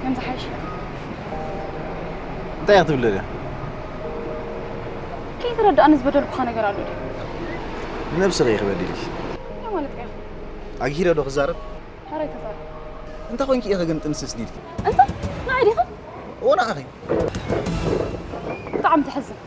ከም ዝሓይሽ። እንታይ ክትብለ ደያ? ከይተረዳእኒ ዝበደልኩኻ ነገር ኣሎ ድዩ? ንነብስኺ ኢኺ በዲልኪ። እንታይ ማለት እዩ? ኣግሂረ ዶ ክዛረብ? ሕራይ ተዛረብ። እንታይ ኮንኪ ኢኺ ግን ጥንስስ ዲልኪ? እንታይ? ንዓይ ዲኻ? ወናኺ ብጣዕሚ ተሕዝን።